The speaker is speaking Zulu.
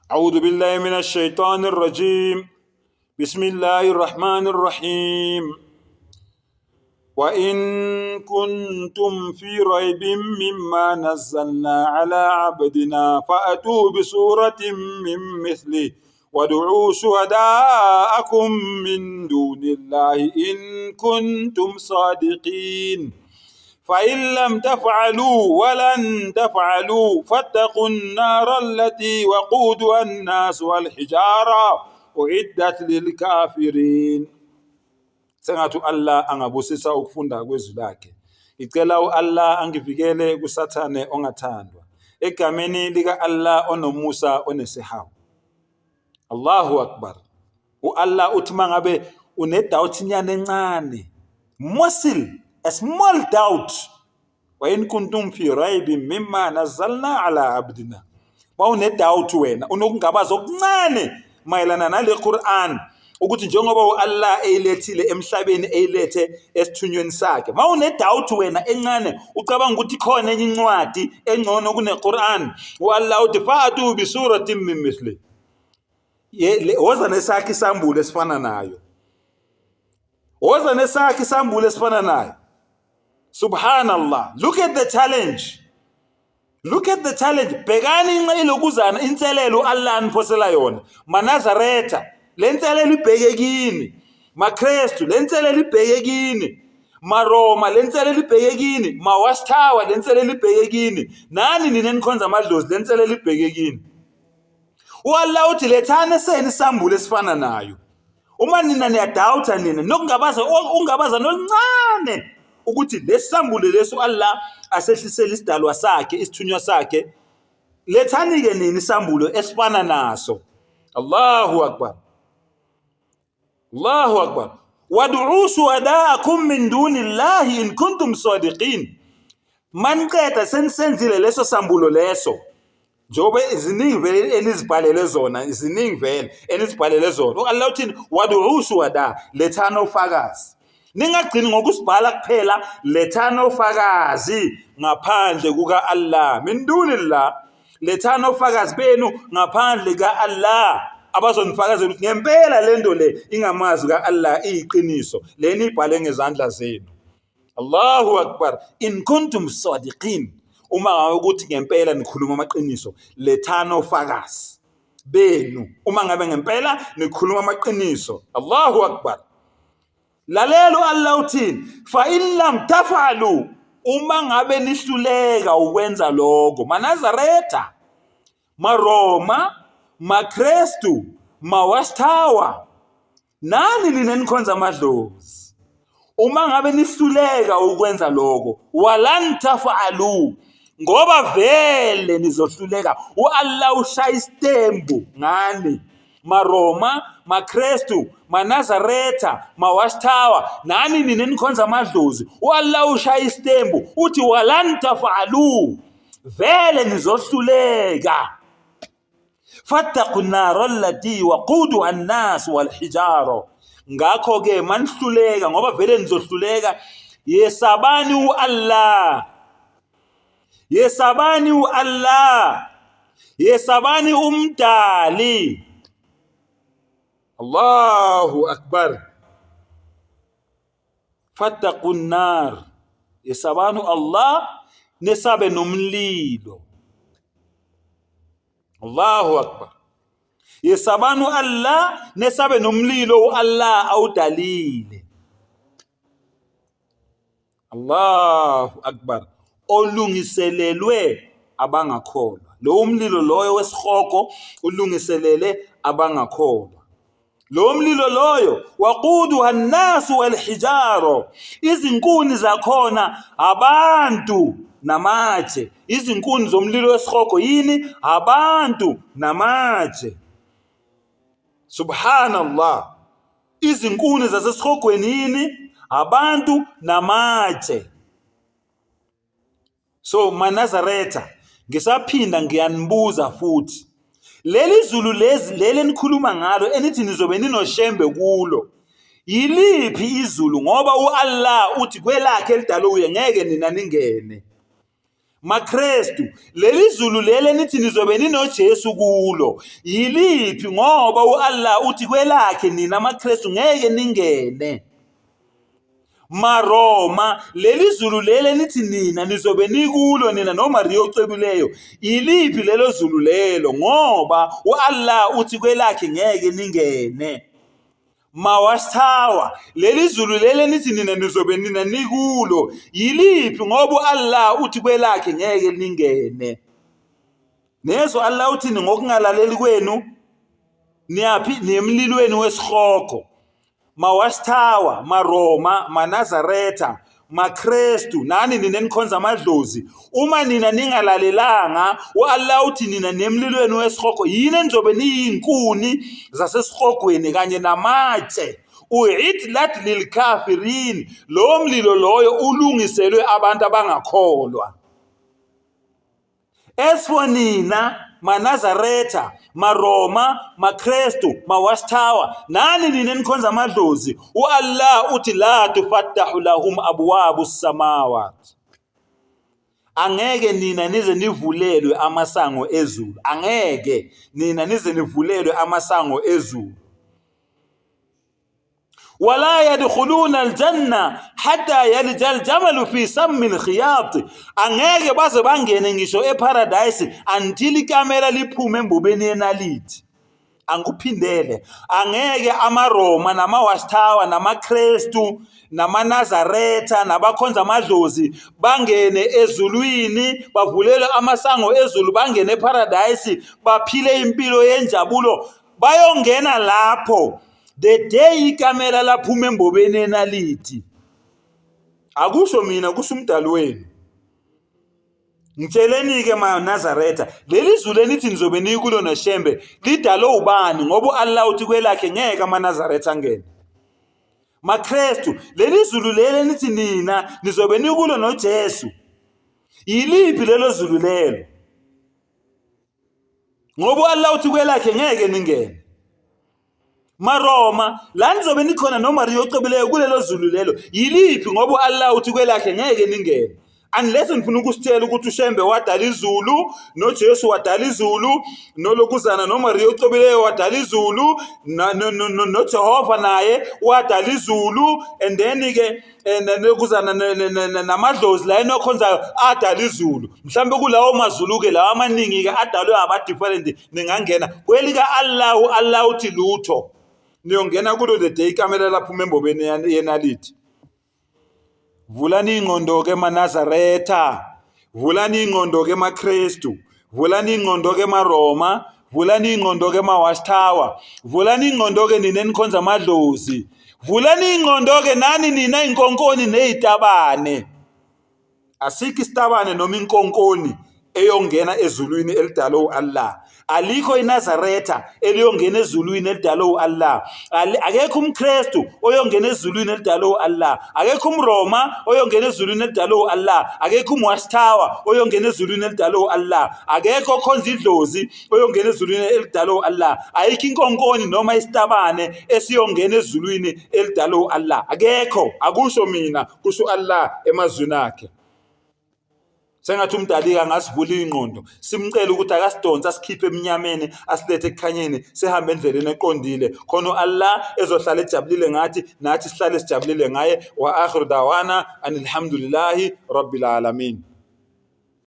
أعوذ بالله من الشيطان الرجيم بسم الله الرحمن الرحيم وإن كنتم في ريب مما نزلنا على عبدنا فأتوا بسورة من مثله وادعوا شهداءكم من دون الله إن كنتم صادقين فإن لم تفعلوا ولن تفعلوا فاتقوا النار التي وقودها الناس والحجارة أعدت للكافرين. Sengathi u-Allah angabusisa ukufunda kwezwi lakhe. Ngicela u-Allah angivikele kuSathane ongathandwa. Egameni lika-Allah onomusa onesihawu. Allahu Akbar. U-Allah uthi mangabe une-doubt nyana encane, mosil, a small doubt, wa in kuntum fi raibin mimma nazzalna ala abdina. Bawune-doubt wena, unokungabaza okuncane mayelana nale Quran ukuthi njengoba u-Allah eyilethile emhlabeni eyilethe esithunyweni sakhe, mawune-doubt wena encane ucabanga ukuthi khona enye incwadi engcono kune-Quran, u-Allah uthi fa'atu bi suratin min mithli, woza nesakhe isambulo esifana nayo, woza nesakhe isambulo esifana nayo. Subhanallah, look at the challenge, look at the challenge. Bhekani inxa ilokuzana inselelo uAllah aniphosela yona. MaNazaretha, le nselelo ibheke kini. MaKristu, le nselelo ibheke kini. MaRoma, le nselelo ibheke kini. MaWatchtower, le nselelo ibheke kini. Nani nina enikhonza amadlozi, le nselelo ibheke kini. U-Allah uthi lethani eseni isambulo esifana nayo. Uma nina niyadawutha nina nokungabaza ungabaza noluncane ukuthi lesisambulo lesi u-Allah asehlisele isidalwa sakhe isithunywa sakhe, lethani-ke nina isambulo esifana naso. Allahu Akbar, Allahu Akbar. Wad'u shuhadaakum min duni llahi in kuntum sadiqin. Maniqeda senisenzile leso sambulo leso, njengoba ziningi vele enizibhalele zona, ziningi vele enizibhalele zona. U-Allah uthini? Wad'u shuhada, lethani ofakazi. Ningagcini ngokusibhala kuphela, lethani ofakazi ngaphandle kuka-Allah. Min dunillah, lethani ofakazi benu ngaphandle ka-Allah abazonifakazela ukuthi ngempela le nto le ingamazwi ka-Allah, iyiqiniso lena ibhale ngezandla zenu. Allahu Akbar. In kuntum sadiqin, uma ngabe ukuthi ngempela nikhuluma amaqiniso, lethani ofakazi benu. Uma ngabe ngempela nikhuluma amaqiniso. Allahu Akbar. Lalela u-Allah uthini, fa in lam tafalu, uma ngabe nihluleka ukwenza lokho, maNazaretha, maRoma, maKristu, maWatchtower, nani nina nikhonza amadlozi, uma ngabe nihluleka ukwenza lokho, walan tafalu, ngoba vele nizohluleka. U-Allah ushaya isitembu ngani, maRoma, maKristu, maNazaretha, maWatchtower, nani nina nikhonza amadlozi. U-Allah ushaya isitembu uthi walan tafalu, vele nizohluleka. Fattaqu nara allati waquduha an-nas walhijara. Ngakho-ke manihluleka, ngoba vele nizohluleka, yesabani u-Allah, yesabani u-Allah, yesabani umdali. Allahu Akbar. Fattaqu nar, yesabani Allah, nesabe nomlilo. Allahu Akbar. Yesabani Allah, nesabe nomlilo uAllah awudalile. Allahu Akbar. Olungiselelwe abangakholwa. Lowo mlilo loyo wesihogo ulungiselele abangakholwa. Lo mlilo loyo waquduha an-nasu walhijaro, izinkuni zakhona abantu namatshe. Izinkuni zomlilo wesihogo yini? Abantu namatshe. Subhanallah. Izinkuni zasesihogweni yini? Abantu namatshe. So maNazaretha, ngisaphinda ngiyanibuza futhi, leli zulu lezi leli enikhuluma ngalo enithi nizobe ninoshembe kulo, yiliphi izulu? Ngoba u-Allah uthi kwelakhe elidalwe uye ngeke nina ningene. MaKristu, leli zulu leli enithi nizobe ninoJesu kulo, yiliphi ngoba uAllah uthi kwelakhe nina maKristu ngeke ningene. MaRoma, leli zulu leli enithi nina nizobe nikulo nina noMariya ocwebileyo, iliphi lelo zulu lelo ngoba uAllah uthi kwelakhe ngeke ningene. Mawasithawa, leli zulu leli enithi nina nizobe nina nikulo, yiliphi ngoba uAllah uthi kwelakhe ngeke ningene. Nezwa Allah uthini ngokungalaleli kwenu? Niyaphi? Niyemlilweni wesihogo. Mawasithawa, maRoma, maNazaretha, maKrestu, nani nina enikhonza amadlozi, uma nina ningalalelanga, u-Allah uthi nina nemlilweni wesihogo, yini enizobe niyinkuni zasesihogweni kanye namatshe. Uidlat lilkafirin, lowo mlilo loyo ulungiselwe abantu abangakholwa. As for nina maNazaretha, maRoma, maKrestu, maWatchtower, nani nina enikhonza amadlozi, uAllah uthi la tufattahu lahum abwabu samawat. Angeke nina nize nivulelwe amasango ezulu. Angeke nina nize nivulelwe amasango ezulu. Wala yadkhuluna aljanna hatta yalija aljamalu fi sammi alkhiyat, angeke baze bangene ngisho eparadise until ikamela liphume embobeni yenaliti. Angikuphindele, angeke amaRoma nama-Watchtower namaKrestu namaNazaretha nabakhonza amadlozi bangene ezulwini, bavulelwe amasango ezulu, bangene eparadise, baphile impilo yenjabulo. Bayongena lapho the day ikamela laphuma embobeni enaliti. Akusho mina, kusho umdali wenu. Ngitsheleni-ke maNazaretha, leli zulu enithi nizobe nikulo noShembe lidalwe ubani? Ngoba u-Allah uthi kwelakhe ngeke amaNazaretha angene. MaKrestu, leli zulu leli enithi nina nizobe nikulo noJesu, yiliphi lelo zulu lelo? Ngoba u-Allah uthi kwelakhe ngeke ningene. MaRoma, la nizobe nikhona noMariya ocebileyo kulelo zulu lelo, yiliphi? Ngoba u-Allah uthi kwelakhe ngeke ningene. Unless nifuna ukusitshela ukuthi uShembe wadala izulu, noJesu wadala izulu, nolokuzana noMariya ocebileyo wadala izulu, noJehova naye wadala izulu, and then-ke nokuzana namadlozi la enokhonzayo adala izulu. Mhlawumbe kulawo mazulu-ke lawa amaningi-ke adalwe aba-different, ningangena kwelika-Allah. U-Allah uthi lutho, niyongena kulo the day ikamela laphuma embobeni yenaliti. Vulani ingqondo-ke maNazaretha, vulani ingqondo-ke maKrestu, vulani ingqondo-ke maRoma, vulani ingqondo-ke ma-Watchtower, vulani ingqondo-ke nina enikhonza amadlozi, vulani ingqondo-ke nani nina inkonkoni neyitabane. Asikho isitabane noma inkonkoni eyongena ezulwini elidalwe u-Allah. Alikho iNazaretha eliyongena ezulwini elidalwe u-Allah. Akekho umKristu oyongena ezulwini elidalwe u-Allah. Akekho umRoma oyongena ezulwini elidalwe u-Allah. Akekho umWatchtower oyongena ezulwini elidalwe u-Allah. Akekho okhonza idlozi oyongena ezulwini elidalwe u-Allah. Ayikho inkonkoni noma isitabane esiyongena ezulwini elidalwe u-Allah. Akekho, akusho mina, kusho u-Allah emazwini akhe. Sengathi umdali angasivula ingqondo, simcele ukuthi akasidonse asikhiphe emnyameni asilethe ekukhanyeni, sihambe endleleni eqondile, khona u-Allah ezohlala ejabulile ngathi, nathi sihlale sijabulile ngaye. Wa akhiru dawana anilhamdulillahi rabbil alamin.